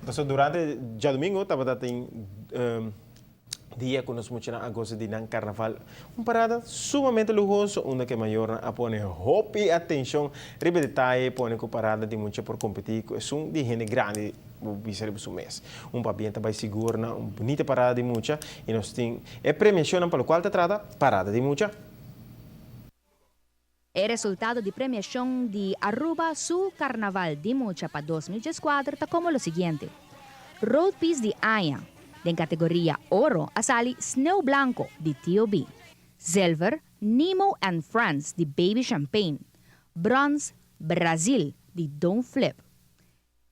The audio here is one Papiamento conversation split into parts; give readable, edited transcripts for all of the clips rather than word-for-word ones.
Pasobra durante djadumingu tabata tin dia ku nos muchanan a gosa di nan karnaval. Un parada sumamente luhoso unda ku e mayornan a pone hopi atenshon riba e detaye pone ku parada di mucha por kompetí ku esun di hende grandi bo bisa riba su mes. Un pabien ta bai sigur na un bunita parada di mucha i nos tin e premiashonnan pa lokual ta trata parada di mucha. E resultado di premiashon di Aruba su Carnaval di Mucha pa 2014 ta como lo siguiente, Road Piece di aña, den categoria Oro a sali Sneeuw Blanco di Tio B, Zilver, Nemo and Friends di Baby Champagne, Brons, Brazil di Don't Flip.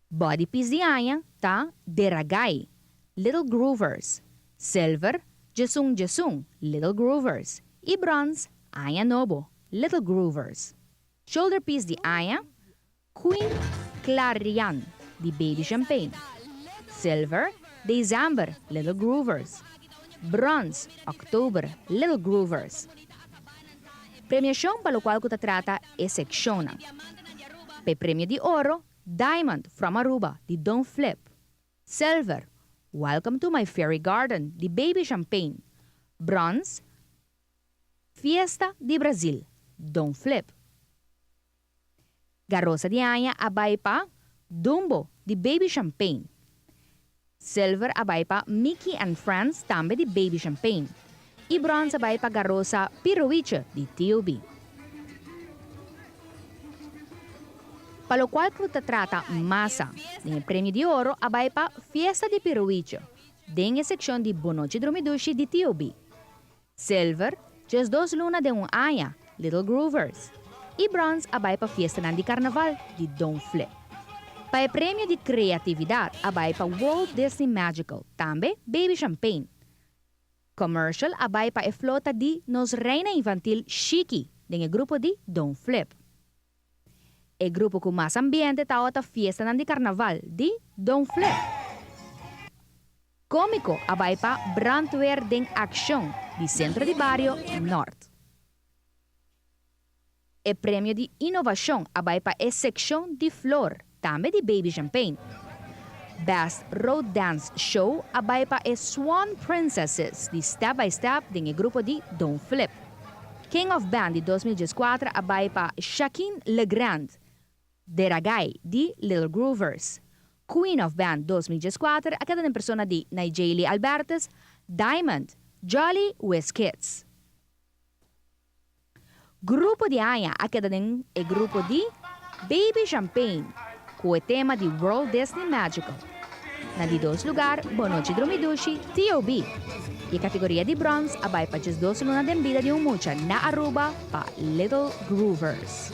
Body Piece di aña ta Deragai, Little Groovers, Silver, Djesun Djesun, Little Groovers, i Bronze, Aña Nobo, Little Groovers. Shoulder Piece di aña, Queen Clarian di Baby Champagne, Silver, December, Little Groovers, Bronze, October, Little Groovers. Premiashon pa lokual ku ta trata e sekshonnan. P'e premio di oro, Diamond from Aruba di Don Flip, Silver, Welcome to my fairy garden di Baby Champagne, Bronze, Fiesta di Brazil, Don Flip. Garosa di aña a bai pa Dumbo di Baby Champagne. Silver a bai pa Mickey and Friends tambe di Baby Champagne. Y Bronze a bai pa Garosa Pirowiche di TOB. Pa locual cu ta trata masa, den e premio di oro a bai pa Fiesta di Pirowiche den e seccion di Bonochi Drumidushi di TOB. Silver, 12 luna den un aña, Little Groovers. Y Bronze a bay pa fiestanan di Carnaval di Don Flip. Pa e premio di creatividad a bay pa Walt Disney Magical, tambe Baby Champagne. Commercial a bay pa e flota di Nos Reina Infantil Shiki den e grupo di Don Flip. E grupo cu mas ambiente tawata fiestanan di Carnaval di Don Flip. Cómico a bai pa Brandweer den Accion di Centro di Bario Nort. E premio di innovacion a bai pa e seccion di flor, tambe di Baby Champagne. Best Road Dance Show a bai pa e Swan Princesses di Step by Step den e grupo di Don Flip. King of Band di 2014 a bai pa Shaquin Legrand Deragai di Little Groovers. Queen of Band 2014 a keda den persona di Nijaylee Albertus, Diamond, Jolly Whiz Kids. Grupo di aña a keda den e grupo di Baby Champagne ku e tema di World Disney Magical. Na di dos lugar Bonochi Drumi Dushi, TOB. I e kategoria di brons a bai pa 12 luna den bida di un mucha na Aruba pa Little Groovers.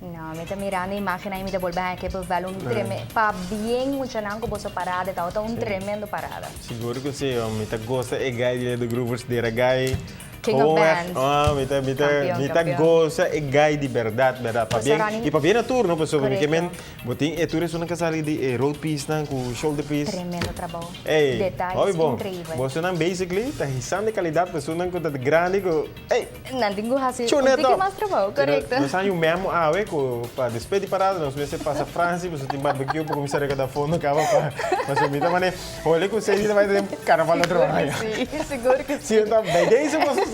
No, mi ta mirando imagennan y mi ta bolbe haña kippenvel un treme pabien muchanan cu boso parada e tabata un tremendo parada. Sigur cu si, mi ta goza e guy di The Groovers dera guy. King of bands. Ah, mi ta mi ta mi ta goza e guy di berdad berdad. Pabien y pabien na tur no pasobra mi ke men bo tin e tur esunnan ke sali di e road piece nan cu shoulder piece. Tremendo trabou. Ey, Detalles hopi bon. increibel. Bosonan basically ta hisando e calidad pa esunnan cu ta grandi cu ey. Nan tin ku hasi un tiki mas trabou, korekto. Nos haña un memo awe ku pa despues di parada nos mester pasa Franci pasobra tin barbecue pa kuminsá rekordá fondo kaba pa pasobra mi ta manera hole ku Sadie ta bai den karnaval otro aña. Sí, sigur ku sí. Si ta bai den su boso sa.